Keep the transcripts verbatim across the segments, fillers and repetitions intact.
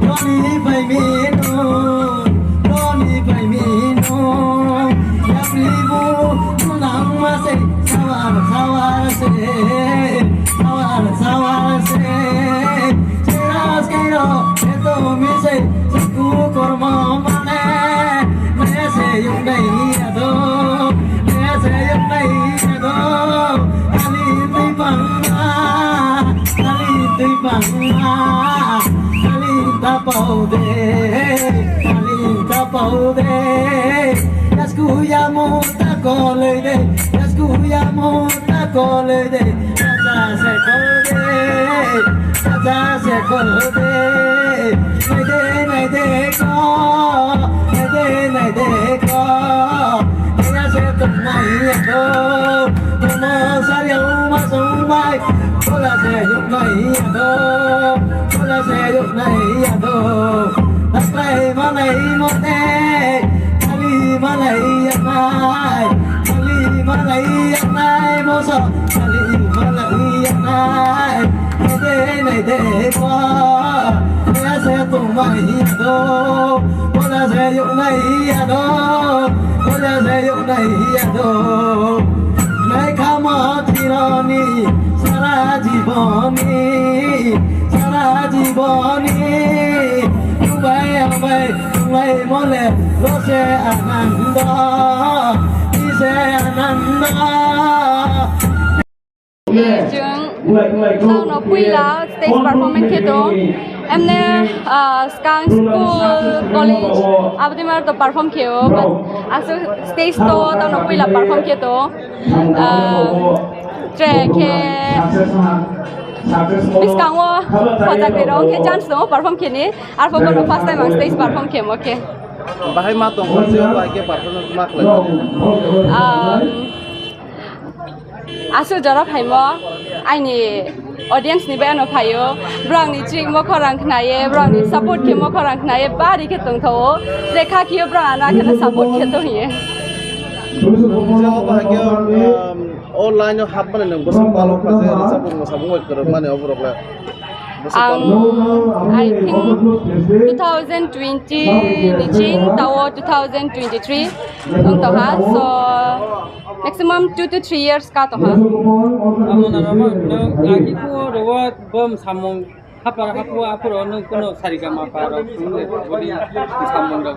Roni bai mino, roni bai mino, yapri bu nang ma se, sawar, sawar se, sawar, sawar se. Seras kairo, eto mi se, saku kormo mane, me se yung dai ado, me se yung dai ado, ali ni bang ma. Kali twi bangma, kali ta pau de, kali ta pau de. Yasku yamu ta koloi de, yasku yamu ta koloi de. Raja se kol de, raja se kol de. Nai de, nai de ko, nai de, nai de ko. Kaya se tung nai ya do, tomo sa ya ma sung mai. Kola se yuk nai ya do, kola se yuk nai ya do. Taklai malai mote, kali malai ya nai, kali malai ya nai moso, kali malai ya nai. Nai de, nai de ko, kola se tung mai ya do, kola se yuk nai ya do, kola se yuk nai ya do. Nai khama thirani sara jiboni, sara jiboni. Dubai ambai, dubai mole, lose anando, ise anando. Chwng taono puila stage performance khe tong. Emne, ah, skang school, college, aboni mar to perform khe o, but aswk stage to taono puila perform khe tong. Ah, tre khe biskango hojakni rok khe chance tongo perform khe ni. Arphuh bono first time ang stage perform khe mo khe. Bahai ma tong kha, je bahai khe performance ma khlai. Um, Aswk jora phaimo aini audience ni bai ano phaio, borok ni chik mo khorang khnaye, borok ni support khe mo khorang khnaye, bari khe tongthao, je kha khiyo borok ano akheno support khe tongye. Jao bahai khe, um, o line o hapmani nwng bwswk balo kha je rwchapmung mwsamung bai kwrwngmani o borok le. Ang, I think, two thousand twenty ni ching tao two thousand twenty-three wng tongha, so maximum two to three years ka tongha. Amo na rama, no, agi ko rowa bom samung hapar hapu apuro no kono sari gama pa ro, samung ro.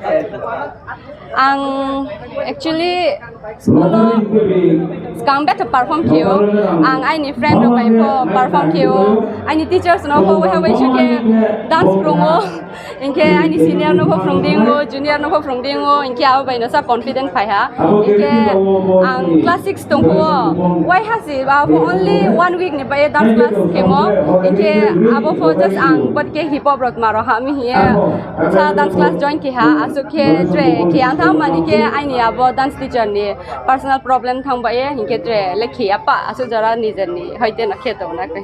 Ang actually school o skang betha perform kheo, ang aini friend rok bai pho perform kheo, aini teachers no pho waiha waisuk khe dance phurungo, hinkhe aini senior no pho phurung dingo, junior no pho phurung dingo, hinkhe abo bai no sa confident phai ha, hinkhe ang class six tong pho waiha si ba pho only one week ni bai dance class khemo, hinkhe abo pho just ang bot khe hip hop rok maro ha mi hiye. Sa dance class join khe ha, aswk khe tre khe ang thang mani khe aini abo dance teacher ni personal problem thang ba ye, hinkhe tre le khe apa aswk jora nijer ni hoite no khe tong na khe.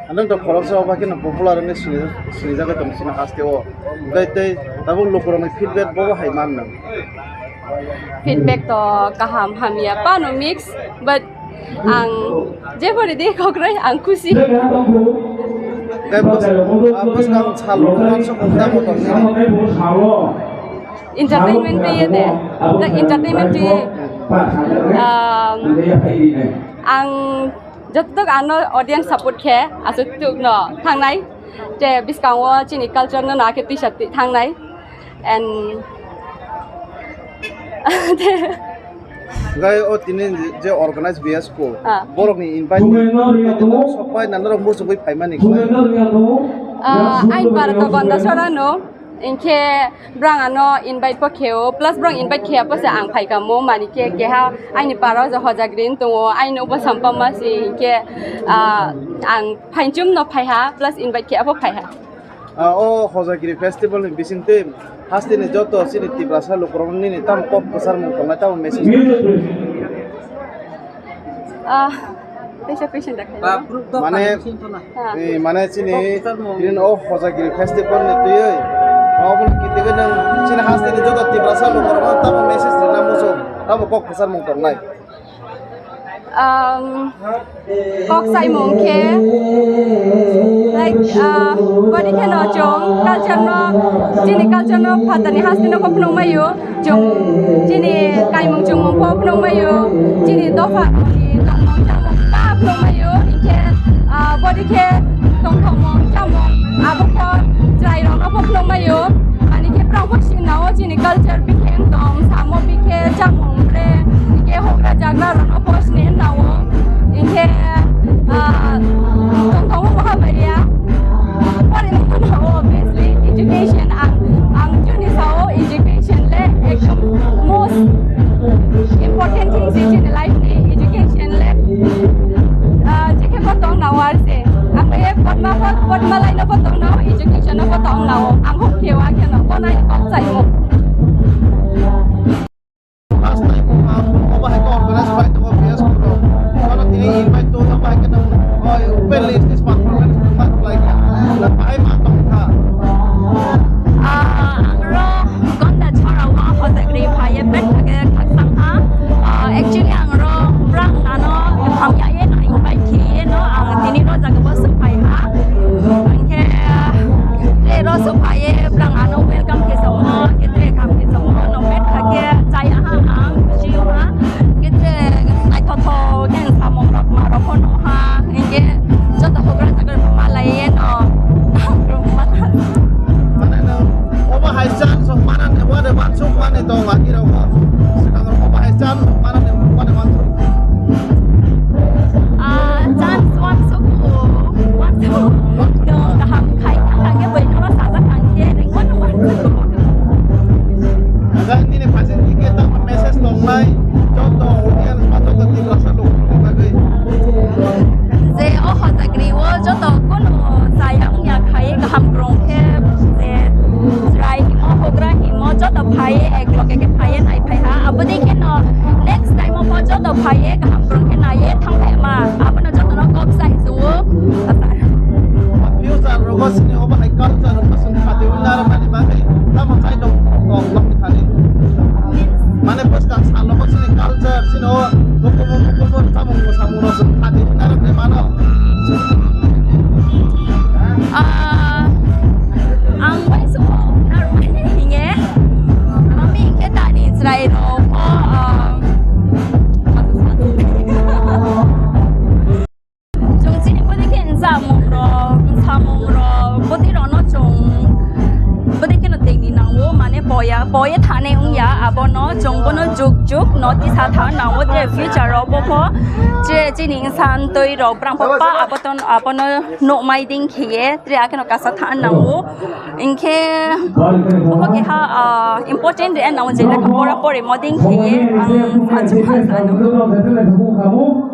Ano to khoroksa oba khe no popular ni sini, sini jaga tong sini haste o. Dai dai tabuk lukurok ni feedback bo hai man no. Feedback to kaham hamya pano mix, but ang jepori di kokrai ang khusi. Tei bwskang salo mansa kok tamo tong nini? Entertainment twi de, the entertainment twi, um, ang joto ano audience support khe aswk tuk no thangnai, je bwskango chini culture no na khe twisa thangnai. And Gai o tini je organize biya school, ah, borok ni invite ni sok pai na norok muchungwi phaimani khlai. Ah, ain par to Gondasora no, inkhe brang ano invite po kheo, plus brang invite khea po se ang phai kamo, mani khe keha aini para je hojagri tongo, aini upo sampama si inkhe, ah, ang phainchum no phai ha, plus invite khea po phai ha. Ah, o Hojagiri festival ni bisingtwi hasteni joto chini Tiprasa lukurok nini tamo kok kwcharmung tongnai, tamo message? Ah, teisa question da khayo. Mane, ah, eh, mane chini, tini o Hojagiri festival ni twiwi, obo ni kitigwi nwng chini hasteni joto Tiprasa lukurok tamo message rwna muchung, tamo kok kwcharmung tongnai? Um, kok saimung khe, like, uh, body kheno chwng culture no, chini culture no phatani hasteni kok phunuk mayo, chwng chini kaimung chwngmung kok phunuk mayo, chini dopha ni tongmung chamung ta phunuk mayo, hinkhe, uh, body khe tongthokmung chamung abo kok chwrai rok no kok phunuk mayo, ani khe prang kok sinao chini culture bikhe tong samo bikhe chamung bre, hinkhe hokra jagra rok no kok sini nao. Hinkhe, ah, tongthokma maha bariya. Pore ni phano obviously education ang, ang juni sao education le ekdom most important thing se chini life ni education le. Ah, jekhe bo tong nao ar se. Ang ye potma, potma line no bo tong nao, education no bo tong nao. Ang huk thewa kheno, bo nai kok saimo. Last time, ah, obo hai khe organize khlai tongo B S School rok. Bono tini invite tong obo hai khe nang, oi, open list is performance tong ma khlai kha. Na pai ma tong kha. Ah, ang ro Gonda chora wa hojak ri phai ye bet thake khak sang ha. Ah, actually ang ro brang ano hamya ye na invite khe ye no ang tini ro jaga bo suk phai ha. Ang khe, ah, Tre ro suk phai ye brang ano welcome khe sa mo, khe tre kam khe sa mo, no met kha khe chai aha ang, si yo ha. Khe tre naithothok khe samung rok ma rok pho no ha. Hinkhe joto hokra chakra ma lai ye no. Mane no, obo hai chance rok mana ne, wane wansuk mane tong lagi rok. Swkang rok obo hai chance rok mana ne, wane wansuk. Ah, chance wansuk, wansuk. Kaham khai thang thang khe bai no sajak thang khe ring mano wansuk. Aga nini phaising khe tamo message tongnai joto audience ba joto Tiprasa lukurokni bagwi. Je o hojagri o joto kono chaya wngya khai kaham krung khe je chwrai himo hogra himo joto phai ek loge khe phai nai phai ha. Aboni kheno next time o pho joto phai kaham krung khe nai thang phai ma. Abono joto no kok sai suo. Future rogo sini obo hai culture rogo sini khati wngna rok nani bagwi tamo chai tong tong tong thani. Mane bwskang salo bo sini culture sini o bukumu bukumu samung samung rok sini khati wngna rok nai mano. Ah, ang bai sumo narwai hinge. Mami ke tani chrai rok ko, ah, Chwng chini bwdikhe wngsamung rok, wngsamung rok, bwdwi rokno chwng bwdikhe no tengni nango, mane poya, poya thani wngya, abono chwng bono juk juk no tisa thang nango, je future rok bo pho, je chini wngsan twi rok brang pho pa aboton, abono nukmai ding khiye, tre akheno kasa thang nango, hinkhe obo keha, ah, important re nango, je lekha pora pore mo ding khiye, ang sajima sano.